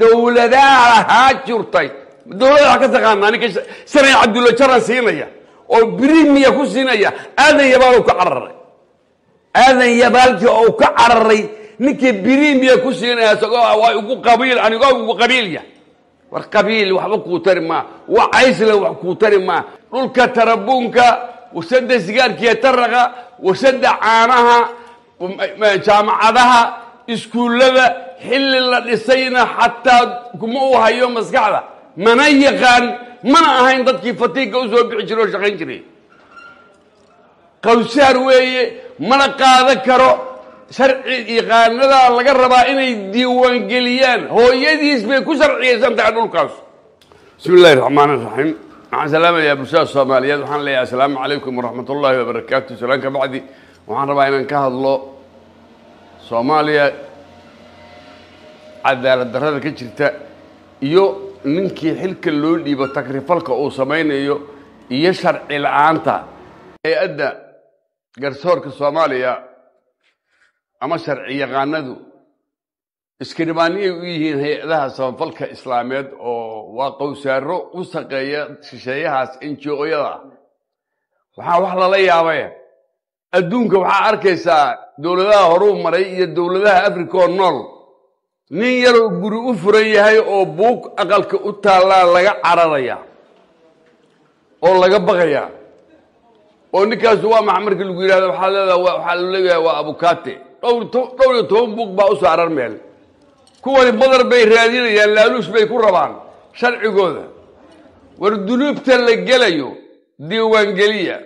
Dowladaha lahaa jirtay, dowladda wax ka taqaanaa ninka Sanay Cabdulla Jaran siinaya oo brimiya ku siinaya. Aadan Yabaal ka cararay, Aadan Yabaalkii oo ka cararay ninkii brimiya ku siinaya, isagoo waa ugu qabiil, anigoo ugu qabiilya. War qabiil waxba kuu tari maa, wacaysle wax kuu tari maa. Dhulka tarabuunka, warshada sigaarkiiyo taraqa, warshada caanaha, jaamacadaha, iskuullada xilli la dhisayna xataa kuma u hayo maskaxda, mana yaqaan, mana ahayn dadkii fatiigga usoo bixi jiray oo shaqayn jiray. Qawsaar weeye, mana qaadan karo. Sharci yaqaanadaa laga rabaa inay diiwaangeliyaan. Hooyadiis bay ku sharciyaysan tahay dhulkaas. Bismi illahi raxmaan iraxiim. Waxaan salaamayaa bulshada Soomaaliyeed. Waxaan leeyahay assalaamu calaykum waraxmat ullaahi wabarakaatu. Salaan ka bacdi, waxaan rabaa inaan ka hadlo Soomaaliya cadaalad darrada ka jirta iyo ninkii xilka loo dhiibo takrifalka uu samaynayo iyo sharci la-aanta. Hay-adda garsoorka Soomaaliya ama sharci yaqaanadu iskiribaaniyay u yihiin hay-adaha samafalka islaameed oo waa qowsaaro u shaqeeya shisheeyahaas NGO-yada. Waxaa wax lala yaabay, adduunka waxaa arkaysaa dowladaha horuu maray iyo dowladaha Africa oo nool, nin yaroo guri u furan yahay oo buug aqalka u taallaa laga cararaya oo laga baqaya. Oo ninkaasu waa maxa? Markii lagu yidhahdo waxaa leedaha, waxaa lu leeyahay waa abukate, dhowr iyo toban buug baa u saaran meel. Kuwani badar bay raadinayaan, laaluush bay ku rabaan sharcigooda. War dunuubta la gelayo diiwaangeliya.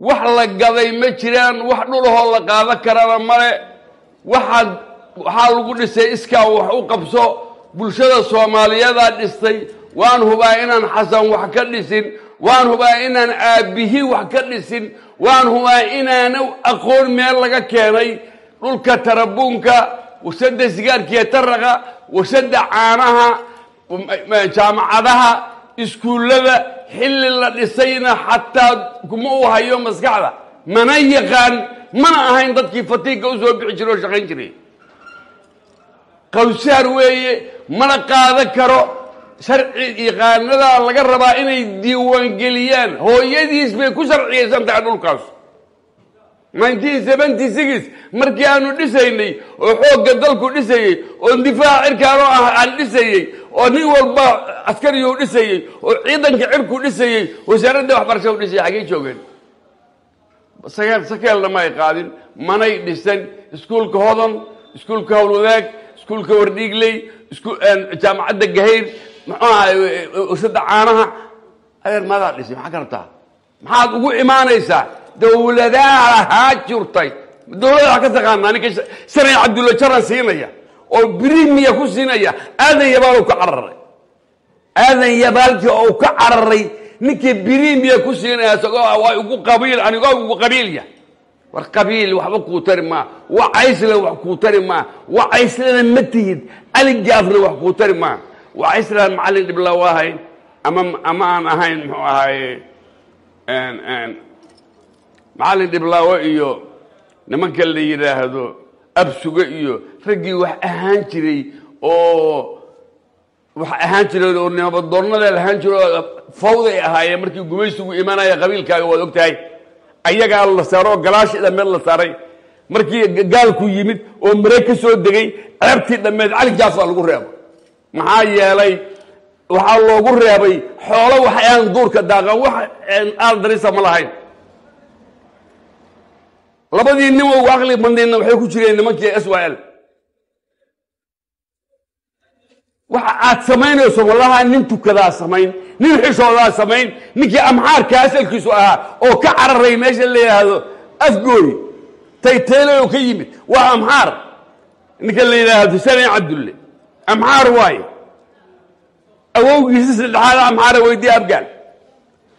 Wax la gaday ma jiraan, wax dhulahoo la qaadan karana male. Waxaad waxaa lagu dhisay iskaa wax u qabso, bulshada Soomaaliyadaa dhistay. Waan hubaa inaan Xasan wax ka dhisin, waan hubaa inaan aabbihi wax ka dhisin, waan hubaa inaanu aqoon meel laga keenay. Dhulka tarabuunka, warshada sigaarkiiyo taraqa, warshada caanaha, jaamacadaha, iskuullada xilli la dhisayna xataa kuma u hayo maskaxda, mana yaqaan, mana ahayn dadkii fatiigga usoo bixi jiray oo shaqayn jiray. Qawsaar weeye, mana qaadan karo. Sharci yaqaanadaa laga rabaa inay diiwaangeliyaan. Hooyadiis bay ku sharciyaysan tahay dhulkaas. 1976 markii aanu dhisaynay oo xoogga dalku dhisayey oo difaaca cirkaanoo ah aan dhisayey oo nin walba askariyou dhisayey oo ciidanka cirku dhisayey, wasaaradda waxbarasha u dhisayay, xaggey joogeen? Sakeelna ma ay qaadin, manay dhisan iskuulka Hodan, iskuulka Howlwadaag, iskuulka Wardhiigley, jaamacadda Gahayr, muxuu ahay, warshada caanaha. Adeer, maadaa dhisay? Maxaa ka rabtaa? Maxaad ugu imaanaysaa? Dowladaha lahaa jirtay, dowladda wax ka taqaanaa ninka Sanay Cabdulla Jaran siinaya oo brimiya ku siinaya. Aadan Yabaal ka cararay, Aadan Yabaalkii oo ka cararay ninkii brimiya ku siinaya, isagoo waa ugu qabiil, anigoo ugu qabiilya. War qabiil waxba kuu tari maa, wacaysle wax kuu tari maa, wacayslena ma tihid, aligaafna wax kuu tari maa. Wacayslaan macallin dhibla ahayn ama aan ahayn, muxuu ahaaye, macallin dhiblaawo iyo nimanka la yidhaahdo Absuge iyo raggii wax ahaan jiray oo wax ahaan jiray oo nimabadoonnada lahaan jiray oo fawday ahaayeen markii gumaysigu imanaya. Qabiilkaaga waad og tahay, ayagaa la saaro oo galaashii dhammeed la saaray. Markii gaalku yimid oo marey ka soo degay, ceebtii dhammeed Cali Jaaf baa lagu reebo. Maxaa yeelay waxaa loogu reebay xoolo wax aan duurka daaqan, wax aan darisa ma lahayn. Labadii nin ugu aqli badnaydna waxay ku jireen nimankii SYL. Waxa aad samaynayso wallaha nin tukadaa samayn, nin xishoodaa samayn. Ninkii Amxaarka asalkiisu ahaa oo ka cararay meesha la yidhaahdo Afgooy Taytayle oo ka yimid waa Amxaar. Ninka la yidhaahdo Sane Cabdulle Amxaar waaye, awowgiisa saddexaad Amxaara weydiye Abgaal.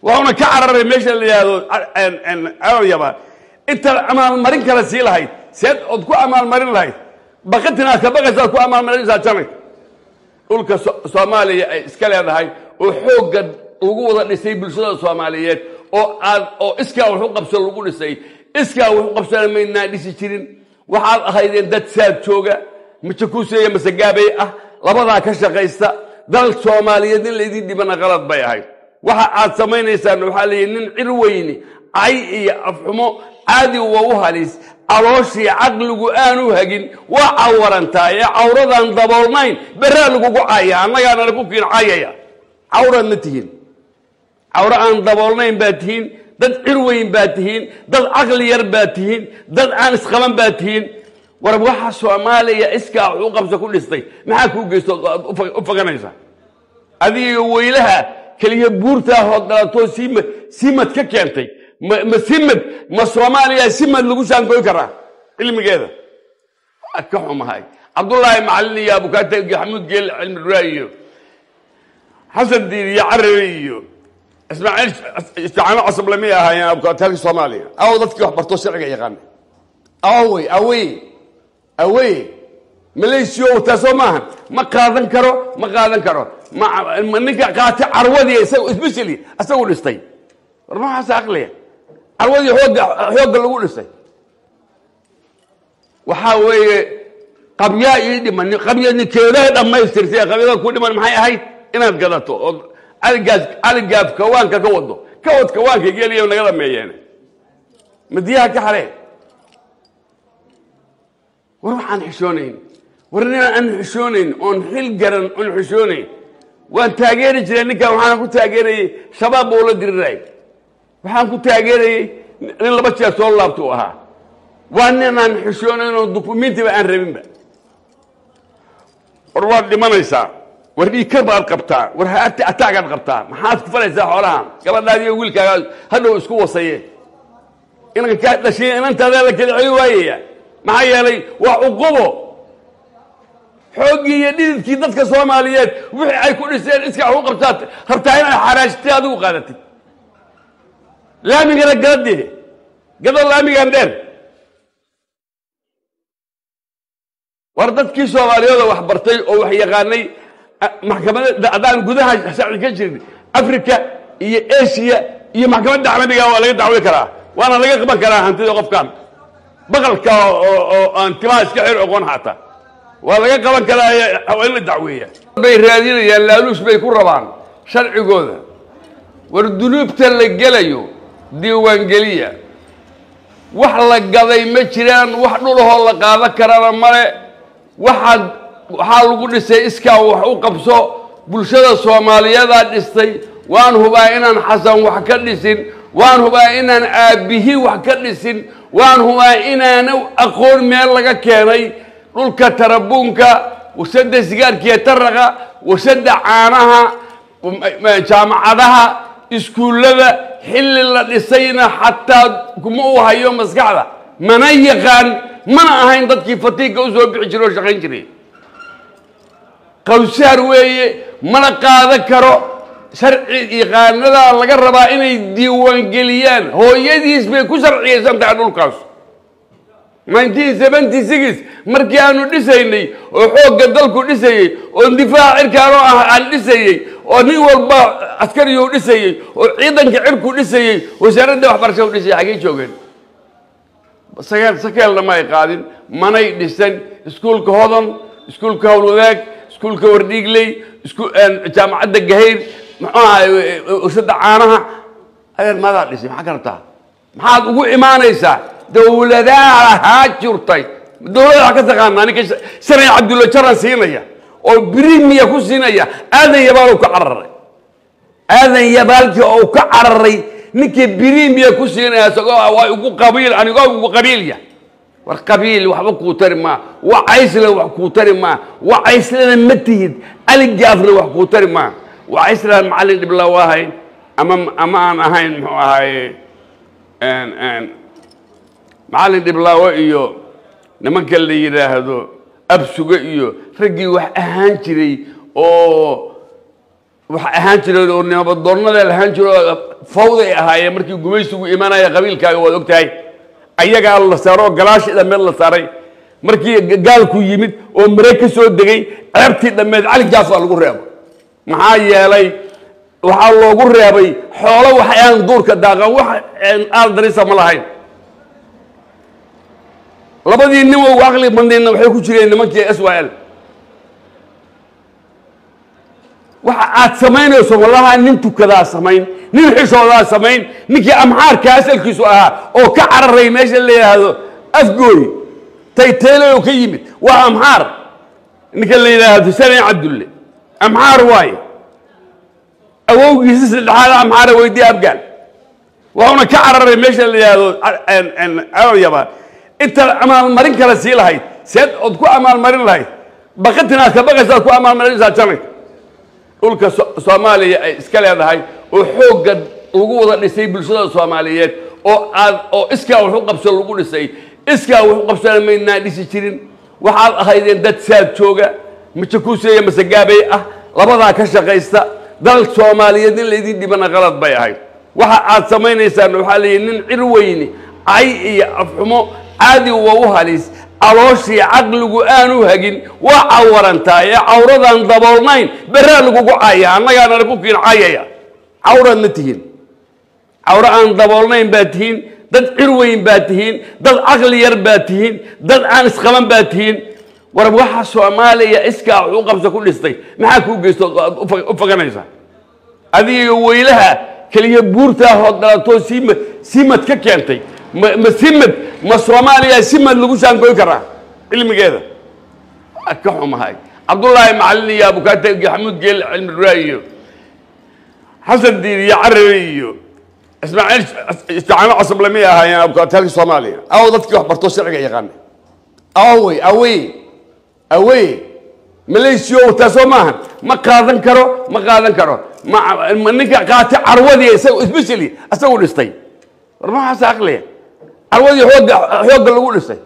Waxuuna ka cararay meesha la yidhaahdo Yabaan. Intaad amaalmarin kale sii lahayd, seed ood ku amaalmarin lahayd baqatin aad ka baqaysa aad ku amaalmarinaysaa janay. Dhulka Soomaaliya ay iska leedahay oo xoogga lagu wada dhisay bulshada Soomaaliyeed oo aad oo iskaa wax u qabso lagu dhisay, iskaa wax u qabsana maynaa dhisi jirin. Waxaad ahaydeen dad saad jooga majakuuseeya masegaabey ah. Labadaa ka shaqaysta. Dal Soomaaliyeed in laydin dhibana qalad bay ahayd. Waxa aad samaynaysaan waxaa leeyihi nin cir weyni cay iyo afxumo caadi waa u halis, calooshii caqligu aanu hagin waa cawarantaa ee cawradaan daboolnayn berraa lagugu caaya, annagaana lagu kiin caayaya. Cawraad ma tihiin, cawro aan daboolnayn baa tihiin, dad cir weyn baa tihiin, dad caqli yar baa tihiin, dad aan isqaban baa tihiin. War waxa Soomaaliya iskaa wax u qabso ku dhistay maxaa kuu geysto aad u faganaysaa? Adiga weylaha keliya buurtaa hood dhalatoo simad ka keentay, ma simad ma Soomaaliya simad lagu saangoy karaa cilmigeeda? Waa ka xumahay. Cabdullaahi Macalin iyo Abukaata Xamuud Geel Cilmi Dhuraa iyo Xasan Diir iyo Carabi iyo Ismaaciil Isticaano Cusub lamay ahaayeen abukaataalka Soomaaliya. Aw dadkii wax bartoo sharciga yaqaana awey awey awey Malaysiya wataa soo maahan. Ma qaadan karo, ma qaadan karo. Ma ninka qaatay carwadii isaga especially isagu dhistay? War maxaas aqliya? Carwadii xoogga lagu dhisay waxaa weeye qabyaa ii dhiman, qabya ninkeedaa dhammaystirtay. Qabyada ku dhiman maxay ahayd? Inaad gadato oo caligaas caligaaf kawaanka ka wado, ka wad kawaanka geliya naga dhameeyeen madiyaha ka xaree. War waxaan xishoonayn, war nin aan xishoonayn oon xil garan oon xishoonayn. Waan taageeri jiray ninkan, waxaana ku taageerayey Shabaab buu la diriray, waxaan ku taageerayey nin laba jeer soo laabta uu ahaa. Waa nin aan xishoonayn oo dukumentiba aan rabinba. War waad dhimanaysaa, war dhiikar baad qabtaa, war ataagaad qabtaa, maxaad ku falaysaa xoolahan? Gabadhaadiyo wiilkaaga hadhow isku wasaye, inanka kaa dhashay inantaadaa la kala celi waayaya. Maxaa yeelay waa cuqubo xooggii iyo dhididkii dadka Soomaaliyeed wixii ay ku dhiseen iskaa u qabtaad rabtaa inaad xaraajtay, adigu qaadatid. Laamigana galadee gado, laamigan dheer. War dadkii Soomaaliyeed oo wax bartay oo wax yaqaanay, maxkamadda haddaan gudaha sharci ka jirin Africa iyo Asia iyo maxkamadda caalamiga waa laga dacwi karaa, waana laga qaban karaa hantida qofkan baqalka oo aan timaha iska xir oqon xataa waa laga qaban karaa, waa in la dacweeya. Bay raadinayaan laaluush bay ku rabaan sharcigooda. War dunuubta la gelayo diiwaangeliya. Wax la gaday ma jiraan, wax dhulahoo la qaadan karana male. Waxaad waxaa lagu dhisay iskaa wax u qabso, bulshada Soomaaliyadaa dhistay. Waan hubaa inaan Xasan wax ka dhisin, waan hubaa inaan aabbihi wax ka dhisin, waan hubaa inaana aqoon meel laga keenay dhulka tarabuunka, warshadda sigaarkiiyo taraqa, warshadda caanaha, jaamacadaha, iskuullada xilli la dhisayna xataa kuma uu hayo maskaxda, mana yaqaan, mana ahayn dadkii fatiigga u soo bixi jiray oo shaqayn jiray. Qawsaar weeye, mana qaadan karo. Sharci yaqaanadaa laga rabaa inay diiwaangeliyaan. Hooyadiis bay ku sharciyaysan tahay dhulkaas. 1976 markii aanu dhisaynay oo xoogga dalku dhisayey oo difaaca cirkaanoo ah aan dhisayey oo nin walba askariyuu dhisayey oo ciidanka cirku dhisayey, wasaaradda waxbarashada u dhisayay, xaggey joogeen? Sakeelna ma ay qaadin, manay dhisan iskuulka Hodan, iskuulka Howlwadaag, iskuulka Wardhiigley, jaamacadda Gahayr, muxuu ahay, warshadda caanaha. Adeer maadaa dhisay, maxaa ka rabtaa? Maxaad ugu imaanaysaa? Dowladaa lahaa jirtay, dowladda wax ka taqaanaa. Ninka Shanay Cabdulla Jaran siinaya oo brimiya ku siinaya Aadan Yabaal uu ka cararay, Aadan Yabaalkii oo ka cararay ninkii brimiya ku siinaya isagoo waa ugu qabiil, anigoo ugu qabiilya. War qabiil waxba kuu tari maa, wacaysle wax kuu tari maa, wacayslena ma tihid, Caligaafna wax kuu tari maa. Wacayslaan macallin dhibla ahayn ama aan ahayn, muxuu ahaaye, macallin dhiblaawo iyo nimanka la yidhaahdo Absuge iyo raggii wax ahaan jiray oo wax ahaan jiray oo nimabadoonnada lahaan jiray oo fawday ahaayeen markii gumaysigu imanaya. Qabiilkaaga waad og tahay, ayagaa la saaro oo galaashii dhammeed la saaray markii gaalku yimid oo mare ka soo degay. Ceebtii dhammeed Cali Jaaf waa lagu reebo. Maxaa yeelay waxaa loogu reebay xoolo wax aan duurka daaqan, wax aal darisa ma lahayn. Labadii nin ugu aqli badnayna waxay ku jireen nimankii SYL. Waxa aad samaynayso wallahi nin tukadaa samayn, nin xishoodaa samayn. Ninkii amxaarka asalkiisu ahaa oo ka cararay meesha la yidhaahdo Afgooy Tayteelay oo ka yimid waa amxaar. Ninka la yidhaahdo Sane Cabdulle amxaar waaye, awowgiisa saddexaad amxaara weydii Abgaal. Waxuuna ka cararay meesha la yidhaahdo Yabaan. Intaad amaalmarin kale sii lahayd, seed ood ku amaalmarin lahayd baqatin aad ka baqaysa aad ku amaalmarinaysaa janay. Dhulka Soomaaliya ay iska leedahay oo xoogga lagu wada dhisay bulshada Soomaaliyeed oo aad oo iskaa wax u qabso lagu dhisay, iskaa wax u qabsana maynaa dhisi jirin. Waxaad ahaydeen dad saad jooga majakuuseeya masegaabay ah, labadaa ka shaqaysta. Dal Soomaaliyeed in laydin dhibana qalad bay ahayd. Waxa aad samaynaysaan waxaa leeyihi nin cir weyni cay iyo afxumo caadi waa u halis, calooshii caqligu aanu hagin waa cawarantaa ee cawradaan daboolnayn berraa lagugu caaya. Annagaana ku kiin caayaya, cawraad ma tihiin, cawro aan daboolnayn baa tihiin, dad cir weyn baa tihiin, dad caqli yar baa tihiin, dad aan isqaban baa tihiin. War waxa Soomaaliya iskaa wax u qabso ku dhistay maxaa kuu geysto aad u faganaysaa? Adiga weylaha keliya buurtaa hood dhalatoo sima simad ka keentay, ma simad ma Soomaaliya simad lagu shaangoyn karaa cilmigeeda? Waa ka xumahay. Cabdullaahi Macalin iyo Abukaate Xamuud Geel Cilmi Ruraa iyo Xasan Diin iyo Carabi iyo Ismaaciil Isticaano Cusub lamay ahaayeen abukaataalka Soomaaliya. Aw dadkii wax bartoo sharciga yaqaana awey awey awey Malaysiya wataa soo maahan. Ma qaadan karo, ma qaadan karo. Ma ninka qaatay carwadii isaga especially isagu dhistay? War maxaas aqliya? Carwadii xoogga lagu dhisay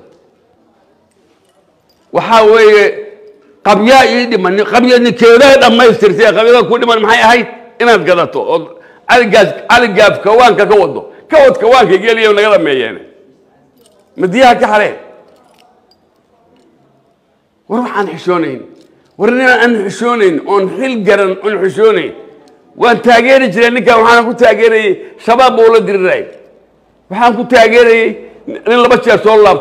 waxaa weeye qabyaa ii dhiman, qabya ninkeedaa dhammaystirtay. Qabyada ku dhiman maxay ahayd? Inaad gadato ood caligaas caligaaf kawaanka ka wado, ka wad kawaanka geliya naga dhameeyeen madiyaha ka xaree. War waxaan xishoonayn, war nin aan xishoonayn oon xil garan oon xishoonayn. Waan taageeri jiray ninkan, waxaana ku taageerayey Shabaab buu la diriray, waxaan ku taageerayey nin 2 jeer soo laabtay.